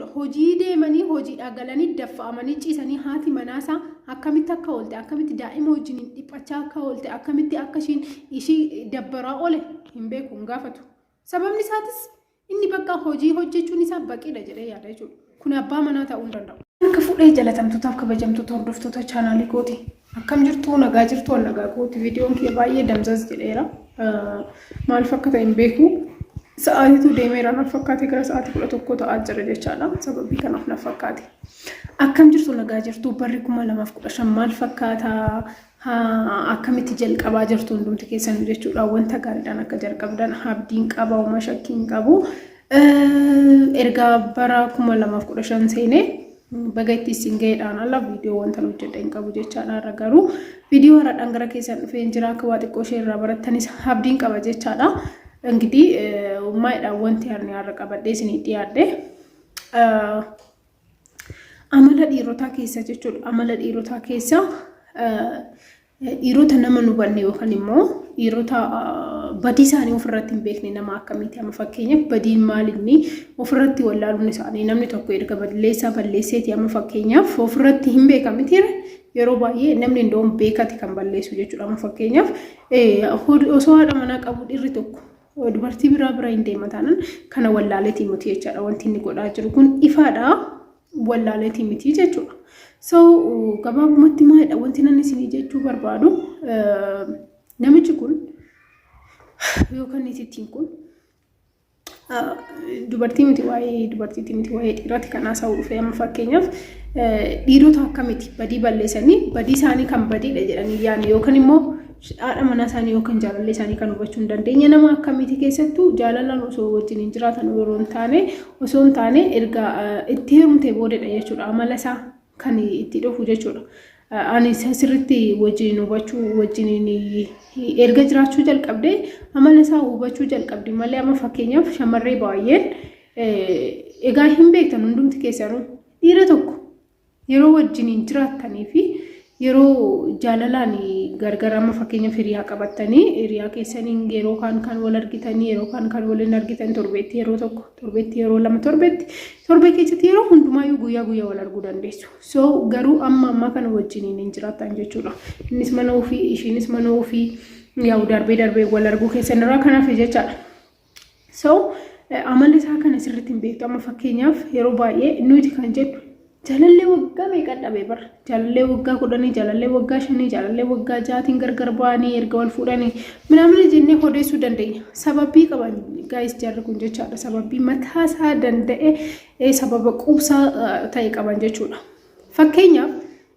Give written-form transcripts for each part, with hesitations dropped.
jechuudha hojii deemanii hojiidhaa galanii daffa'amanii ciisanii haati manaasaa akkamitti akka oolte, akkamitti daa'ima wajjin dhiphachaa akka oolte, akkamitti akka ishiin ishii dabbaraa oole hin beeku, hin gaafatu. Sababni isaatis inni bakka hojii hojjechuun isaa baqiidha jedhee yaada jechuudha. Kun abbaa manaa ta'uu hin danda'u. Harka fuudhee jalatamtootaaf kabajamtoota hordoftoota chaanaalii kooti. Akkam jirtu, nagaa jirtu? Nagaa kooti. Viidiyoon kee baay'ee damzaz jedheera. Maaliif akka ta'e hin beeku. Sa'aatiitu deemeera na fakkaate, gara sa'aatii 11 ta'aa jira jechaadha. Sababii kanaaf na fakkaate. Akkam jirtu, nagaa jirtu? Barri 2015 maal fakkaata? Akkamitti jalqabaa jirtu hundumti keessan jechuudha. Wanta gaariidhaan akka jalqabdan abdiin qaba, homaa shakkii hin qabu. Ergaa bara 2015 seenee baga itti isin ga'eedhaan ala viidiyoo wanta hojjedhe hin qabu jechaadha. Har'a garuu viidiyoo haaraadhaan gara keessan dhufee jira. Akka waa xiqqoo ishee irraa barattanis abdiin qaba jechaadha. Ingidihi maayidhaan wanti har'a qabadhee isinii dhiyaadhe amala dhiirotaa keessa jechuudha. Amala dhiirotaa keessa dhiirota nama nu hubanne yookaan immoo dhiirota badii isaanii ofirratti hin beekne nama akkamiiti? Amma fakkeenyaaf badiin maalinni ofirratti wallaaluun isaanii, namni tokko erga balleessaa balleesseeti, amma fakkeenyaaf ofirratti hin beekamiti. Yeroo baay'ee namni indoon beekati kan balleessu jechuudha. Amma fakkeenyaaf osoo haadha manaa qabu dhiirri tokko dubartii biraa bira hin deema taanaan, kana wallaaleetii miti jechaadha. Wanti inni godhaa jiru kun ifaadha, wallaaleetii miti jechuudha. So gabaabumatti maalidha wanti nan isinii jechuu barbaadu? Namichi kun yookaan niitittiin kun, dubartii miti, waa'ee dubartiitii miti, waa'ee dhiiraati kan haasa'u dhufe. Amma fakkeenyaaf dhiirota akkamiti badii balleessanii badii isaanii kan badiidha jedhanii yaani yookaan immoo haadha manaa isaanii yookaan jaalallee isaanii kan hubachuu hin dandeenye nama akkamiiti? Keessattuu jaalalaan osoo wajjin hin jiraatan yeroo hin taane, osoo hin taane erga itti heerumtee boodedha jechuudha amala isaa kan itti dhufu jechuudha. Ani sirriitti wajjin hubachuu, wajjin erga jiraachuu jalqabdee amala isaa hubachuu jalqabdi malee. Amma fakkeenyaaf shamarree baay'een egaa hin beektan hundumti keessanuu, dhiira tokko yeroo wajjin jiraattanii fi yeroo jaalalaan gargar, amma fakkeenyaaf hiriyaa qabattanii, hiriyaa keessaniin yeroo kaan kan wal argitanii, yeroo kaan kan waliin argitan, torbeetti yeroo tokko, torbeetti yeroo lama, torbeetti, torbee keessatti yeroo hundumaayyuu guyyaa guyyaa wal arguu dandeessu. So garuu amma ammaa kana wajjiniin hin jiraatan jechuudha. Innis mana ofii, ishiinis mana ofii, yaa'u darbee darbee wal arguu keessan irraa kanaaf jechaadha. So amalli isaa kana sirriitti hin beektu. Amma fakkeenyaaf yeroo baay'ee nuti kan jedhu jaalallee waggaa meeqa dhabe bara, jaalallee waggaa 10, jaalallee waggaa 5, jaalallee waggaa 6tiin gargar ba'anii erga wal fuudhanii minamina jennee odeessuu dandeenya. Sababii qaban guys jarri kun jechaadha. Sababii mataa isaa danda'e, sababa quubsaa ta'e qaban jechuudha. Fakkeenyaaf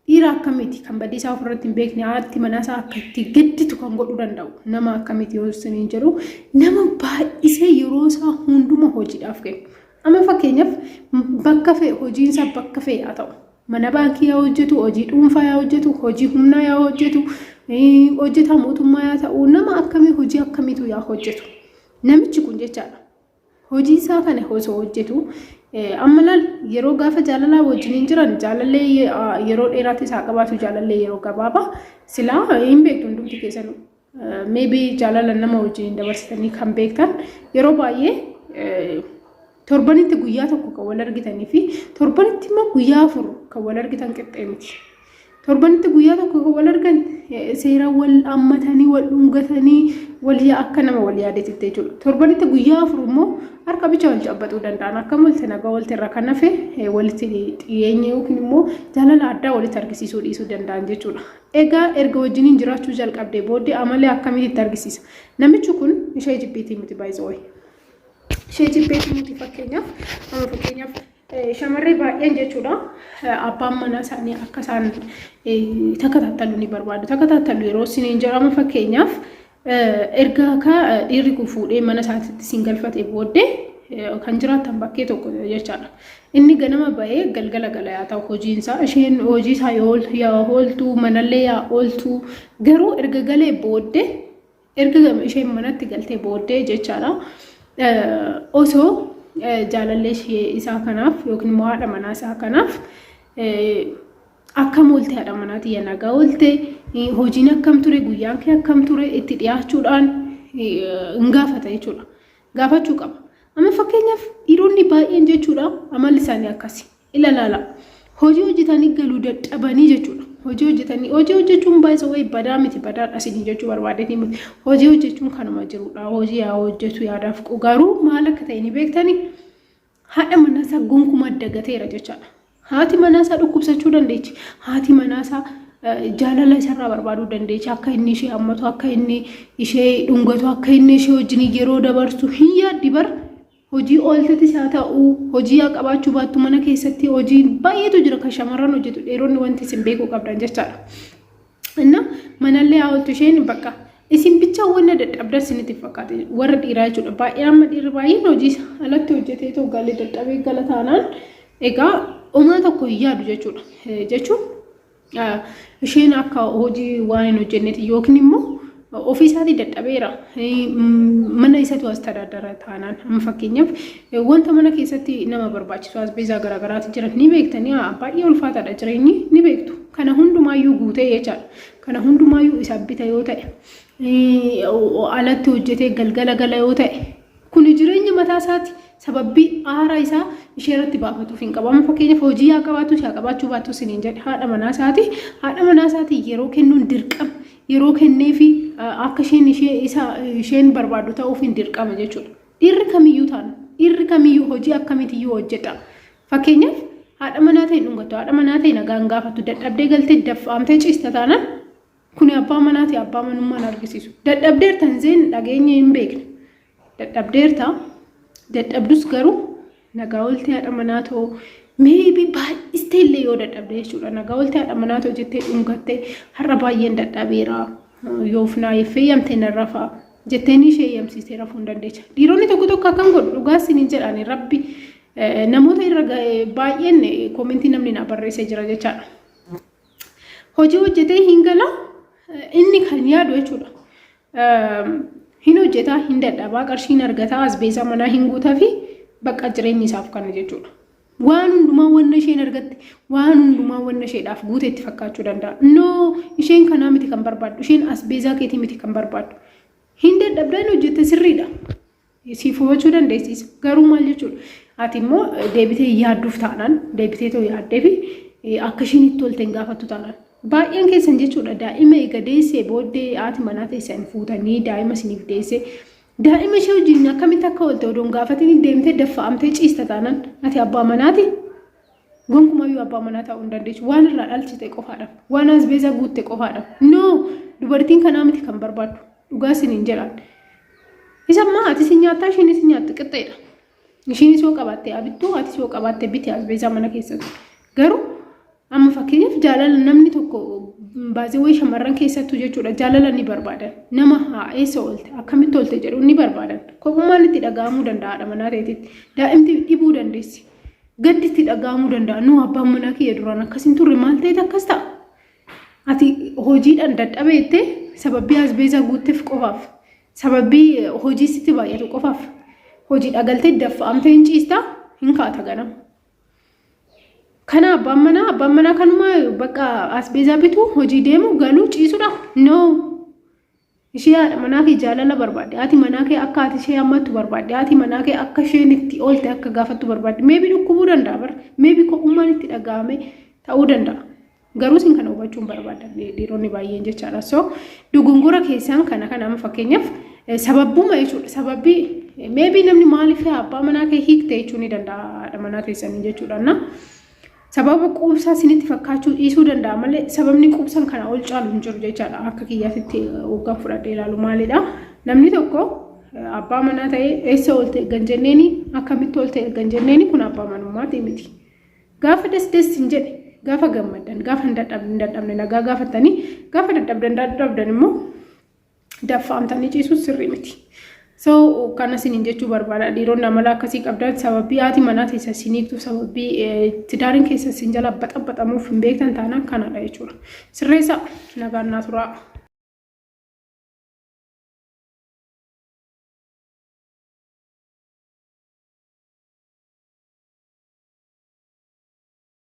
dhiira akkamiiti kan badii isaa ofirratti hin beekne, haati manaa isaa akka itti gadditu kan godhuu danda'u nama akkamiiti yoo isiniin jedhu, nama baay'isee yeroo isaa hunduma hojiidhaaf kennu. Amma fakkeenyaaf bakka fe'e, hojiin isaa bakka fe'e haa ta'u. Mana baankii yaa hojjetu, hojii dhuunfaa yaa hojjetu, hojii humnaa yaa hojjetu, hojjetaa mootummaa yaa ta'u, nama akkamii hojii akkamiitu yaa hojjetu. Namichi kun jechaadha. Hojii isaa kana osoo hojjetu, amma laal, yeroo gaafa jaalalaa wajjiniin jiran, jaalallee yeroo dheeraatti isaa qabaatu, jaalallee yeroo gabaabaa, silaa hin beektu hundumti keessanuu. Maybe jaalala nama wajjiniin dabarsitanii kan beektan, yeroo baay'ee torbanitti guyyaa tokko kan wal argitanii fi torbanitti immoo guyyaa 4 kan wal argitan qixxee miti. Torbanitti guyyaa tokko kan wal argan seera wal hammatanii, wal dhungatanii, wal akka nama wal yaadeetitti jechuudha. Torbanitti guyyaa 4 immoo harka bicha wal cabbaxuu danda'an, akkam walitti, nagaa walitti irra kan hafe walitti dhiyeenya yookiin immoo jaalala addaa walitti argisiisuu dhiisuu danda'an jechuudha. Egaa erga wajjiniin jiraachuu jalqabdee booddee amalee akkamitti argisiisa? Namichi kun ishee jibbiitii miti, baay'ee ishee jibbeetii miti. Fakkeenyaaf amma fakkeenyaaf shamarree baay'een jechuudha abbaan manaa isaanii akka isaan takataattalu ni barbaadu. Takataattalu yeroo isiniin jedhamu, fakkeenyaaf erga akka dhiirri kun fuudhee mana isaatiitti siin galfate booddee kan jiraatan bakkee tokko jechaadha. Inni ganama bahee galgala gala yaa ta'u hojiinsaa, isheen hojii isaa yaa ooltu, manallee yaa ooltu, garuu erga galee booddee, erga isheen manatti galtee booddee jechaadha, osoo jaalallee ishee isaa kanaaf yookiin immoo haadha manaa isaa kanaaf akkam oolte, haadha manaa tiyya, nagaa oolte, hojiin akkam ture, guyyaan kee akkam ture, itti dhiyaachuudhaan hin gaafata jechuudha. Gaafachuu qaba. Amma fakkeenyaaf dhiironni baay'een jechuudha amalli isaanii akkasi. Ilalaala. Hojii hojjetanii galuu dadhabanii jechuudha. Hojii hojjetanii hojii hojjechuun baay'ee wayii badaa miti, badaadha isin jechuu barbaadeetii miti. Hojii hojjechuun kanuma jirudha. Hojii yaa hojjetu yaadaaf garuu maal akka ta'e ni beektanii? Haadha manaasaa gonkumaa dagateera jechaadha. Haati manaasaa dhukkubsachuu dandeechi. Haati manaasaa jaalala isarraa barbaaduu dandeechi. Akka inni ishee hammatu, akka inni ishee dhungatu, akka inni ishee wajjin yeroo dabarsu hin yaaddi bar. Hojii ooltettis haa ta'u, hojii haa qabaachuu baattu, mana keessatti hojii baay'eetu jira kan shamarran hojjetu, dhiironni wanti isin beekuu qabdan jechaadha. Inna manallee haa ooltu isheen, bakka isin bichaa wanna dadhabdan isinitti fakkaate warra dhiiraa jechuudha. Baay'ee amma dhiirri baay'een hojii alatti hojjetee too galee dadhabee gala taanaan egaa homaa tokko hin yaadu jechuudha. Jechuun isheen akka hojii waan hin hojjenneeti yookiin immoo ofii isaatii dadhabeera, mana isatu as tadaadara taanaan, amma fakkeenyaaf wanta mana keessatti nama barbaachisu asbeezaa garaagaraatu jira, ni beektanii, baay'ee ulfaataadha jireenyi, ni beektu. Kana hundumaayyuu guutee jechaadha. Kana hundumaayyuu isa bita yoo ta'e, alatti hojjetee galgala gala yoo ta'e, kuni jireenya mataa isaati. Sababbii aara isaa ishee irratti baafatuuf hin qabu. Amma fakkeenyaaf hojii haa qabaatu haa qabaachuu baattu isiniin jedhe, haadha manaa isaati. Haadha manaa isaati yeroo kennuun dirqama. Yeroo kenneefi akka isheen ishee isa isheen barbaaddu ta'uuf hin dirqama jechuudha. Dhiirri kamiyyuu taana. Dhiirri kamiyyuu hojii akkamiitiyyuu hojjedha. Fakkeenyaaf haadha manaa ta'e dhungattu, haadha manaa ta'e nagaan gaafattu, dadhabdee galtee daffaamtee ciista taanaan, kuni abbaa manaati abbaa manummaan argisiisu. Dadhabdeerta zeen dhageenya hin beekne. Dadhabdeerta, dadhabdus garuu nagaa ooltee haadha manaa ta'uu, maybe baay'istee illee yoo dadhabde jechuudha. Nagaa ooltee haadha manaa ta'uu jettee dhungattee, har'a baay'een dadhabeera, yoof naa feeyyamte nan rafaa jetteen ishee eeyyamsiistee rafuu hin dandeecha. Dhiironni tokko tokko akkam godhu, dhugaa isiniin jedhani, rabbi namoota irra baay'een comment namni naa barreessee jira jechaadha. Hojii hojjetee hin gala, inni kan yaadu jechuudha. Hin hojjetaa, hin dadhabaa, qarshiin argataa, asbeesaa manaa hin guutaa fi bakka jireenyi isaaf kana jechuudha. Waan hundumaa wanna isheen argatte, waan hundumaa wanna isheedhaaf guute itti fakkaachuu danda'a. No, isheen kanaa miti kan barbaaddu, isheen asbeezaa keetii miti kan barbaaddu. Hin dadhabdaa, hin hojjette, sirriidha. Siif hubachuu dandeessisa. Garuu maal jechuudha? Ati immoo deebitee yaadduuf taanaan, deebitee too yaaddee fi akka isheen itti tolte hin gaafattu taanaan. Baay'een keessan jechuudha daa'ima eega deessee booddee haati manaa teessan fuutanii daa'ima isiniif deessee, daa'ima ishee wajjin akkamitti akka oolte odoo hin gaafatin deemtee daffa'amtee ciista taanaan, ati abbaa manaati. Gonkumayyuu abbaa manaa ta'uu hin dandeessu. Waan irraa dhalchite qofaadhaaf. Waan asbeeza guutte qofaadhaaf. No, dubartiin kanaa miti kan barbaaddu. Dhugaa isiniin jedhaan. Isa ammaa ati si nyaattaa, isheenis nyaattu qixxeedha. Isheenis yoo qabaatte abittuu, atis yoo qabaatte biti asbeezaa mana keessatti. Garuu amma fakkeenyaaf jaalala namni tokko baasii wayii, shamarran keessattuu jechuudha, jaalala ni barbaadan. Nama haa eessa oolte, akkamitti oolte jedhu ni barbaadan. Kophummaan itti dhaga'amuu danda'a haadha manaa ta'eetitti. Daa'imti dhibuu dandeessi. Gaddi itti dhaga'amuu danda'a. Nu abbaan manaa kiyya duraan akkas hin turre, maal ta'eet akkas ta'a? Ati hojiidhaan dadhabeette sababii asbeezaa guutteef qofaaf, sababii hojii sitti baay'atu qofaaf hojii dhagaltee daffa'amtee hin ciistaa, hin kaata ganama. Kana abbaan manaa kanuma bakka asbeezaa bitu, hojii deemu, galuu, ciisudha. No. Ishee haadha manaa kee jaalala barbaadde. Haati manaa kee akka ati ishee hammattu barbaadde. Haati manaa kee akka isheen itti oolte akka gaafattu barbaadde. Maybe dhukkubuu danda'a bara. Maybe ko'ummaan itti dhaga'ame ta'uu danda'a. Garuu isin kana hubachuu hin barbaadan dhiironni baay'een jechaadha. So dogongora keessaan kana kana amma fakkeenyaaf sababbuma jechuudha. Sababbii maybe namni maaliif abbaa manaa kee hiikte jechuu ni danda'a haadha manaa teessanii jechuudha. Na sababa quubsaa isinitti fakkaachuu dhiisuu danda'a malee sababni quubsaan kana ol caalu hin jiru jechaadha. Akka kiyyaatitti waggaan fudhadhee ilaalu maalidha? Namni tokko abbaa manaa ta'ee eessa oolte ergan jenneeni, akkamitti oolte ergan jenneeni, kun abbaa manummaati miti. Gaafa des des hin jedhe, gaafa gammaddan, gaafa hin dadhabne hin dadhabne nagaa gaafattanii, gaafa dadhabdan dadhabdan immoo daffaamtanii ciisuun sirrii miti. So kana isiniin jechuu barbaada. Dhiironni amala akkasii qabdan, sababii haati manaa teessa isin hiiktu, sababii tidaariin keessa isin jala baxabaxamuuf hin beektan taanaan kanadha jechuudha. Sirreessa, nagaan naa turaa.